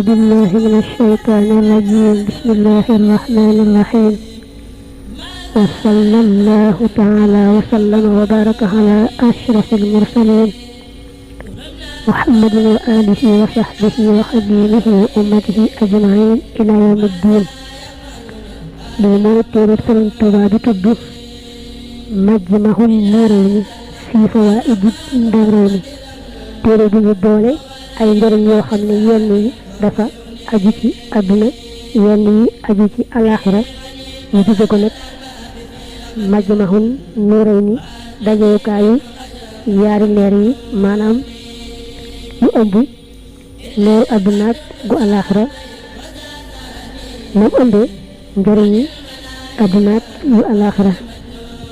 بالله من الشيطان الرجيم. بسم الله الرحمن الرحيم. وصلى الله تعالى وسلم وبارك على أشرف المرسلين محمد وآله وصحبه وخديمه وأمته أجمعين إلى يوم الدين. لما تيري سرين توبا بتدو مجمع النورين في فوائد الدارين. تيري دي دولي ay njëriñ yoo xam ne yenn yi dafa aju ci àdduna yenn yi aju ci alaxira ñu tudde ko nag majmahun nurayni dajewukaayu yaari leer yi maanaam yu ëmb leeru àdduna gu alaxira nam ëmbee njëriñi àdduna yu alaxira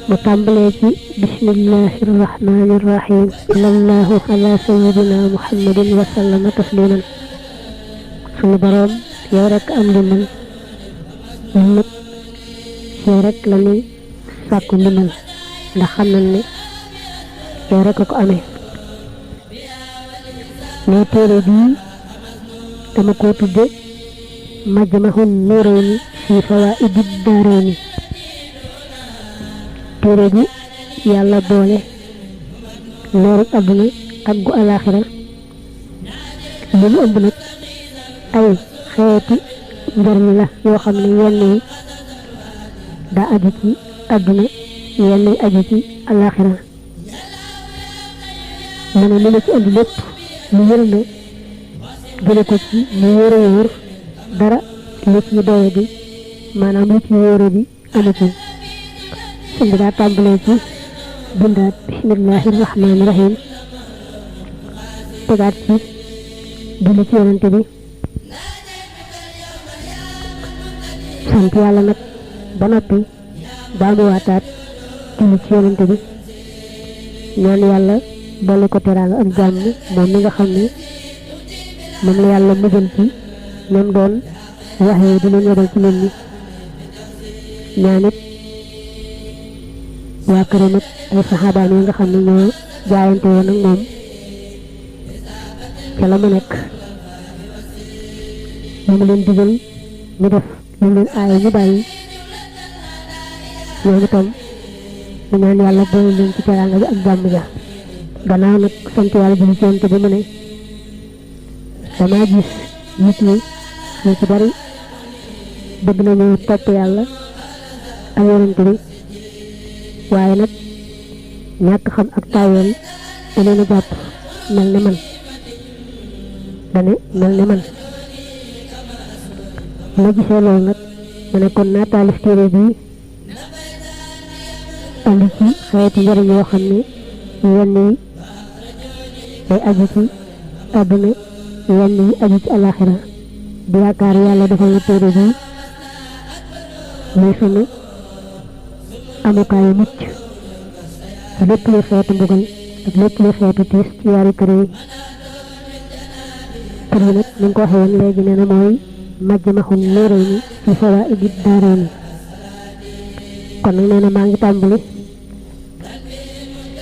mu tàmbalee ci bismillahi rahmani rahim sallallahu ala sayyidina muhammadin wa sallama tasliman. sunu boroom yow rek am ndimbal ñun nag yow rek la ñuy sàkku ndimbal ndax xam nañ ne yow rek a ko amee. ne téere bii dama koo tudde majmahun nurayni fi fawaa'idi daarayni. téere bi yàlla boole leeru àdduna ak gu alaxira li mu ëmb nag ay xeeti njariñ la yoo xam ne yenn yi daa aju ci àdduna yenn yi aju ci alaxira. mu ne li ma ci andi lépp lu wér la jële ko ci lu wóor a wóor dara lu ci doye bi maanaam lu ci wóore bi amu ci. sëñ bi daa tàmbalee ci bindaat bismillahi rahmaani rahim tegaat ci julli ci yonante bi sant yàlla nag ba noppi baamu waataat julli ci yonante bi ñaan yàlla dolli ko teraanga ak jàmm moom mi nga xam ne moom la yàlla mujjal ci ñoom doon waxee di leen yebal ci nit ñi. ñaanit waa këram ak ay saxaabaam yi nga xam ne ñoo jaayante woon ak moom ca la mu nekk moom leen digal ñu def ñu leen aaye ñu bàyyi ñoom itam ñu ñaan yàlla boole leen ci teraanga bi ak jàmm ja. gannaaw nag sant yàlla bi ci yonte bi mu ne damaa gis nit ñi ñu ci bari bëgg nañu topp yàlla ak yonente bi waaye nag ñàkk xam ak taayeel da leen a jàpp mel ne man ma gisee loolu nag ma ne kon naa taalif téere bii andi ci xeeti njëriñ yoo xam ne yenn yi day aju ci àdduna yenn yi aju ci alaxira di yaakaar yàlla defal na téere bii muy sunu amukaayu mucc lépp lu xeetu mbugal ak lépp lu xeetu tiis ci yaari kër yi. kër yi nag ni nga ko waxee woon léegi nee na mooy majmahun nurayni fi fawaa'idi daarayni. kon nag nee na maa ngi tàmbali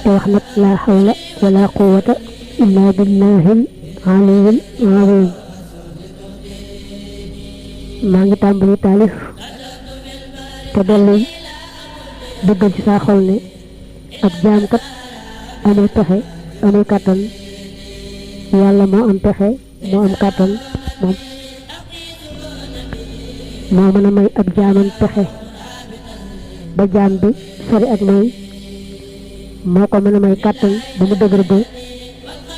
te wax nag laa hawla wala quwwata illa billahil aliyyil azim. maa ngi tàmbali taalif te dolli dëggal ci saa xol ne ab jaam kat amul pexe amul kàttan yàlla moo am pexe moo am kàttan moom moo mën a may ab jaamam pexe ba jaam bi sori ak mooy moo ko mën a may kàttan ba mu dëgër ba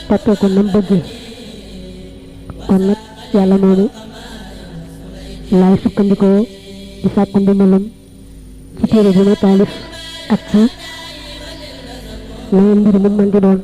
toppee ko nam bëggee. kon nag yàlla moomu laay sukkandikoo di sàkku ndimbalam ci téere bi ma taalif ak ci leneen mbir mu mën di doon.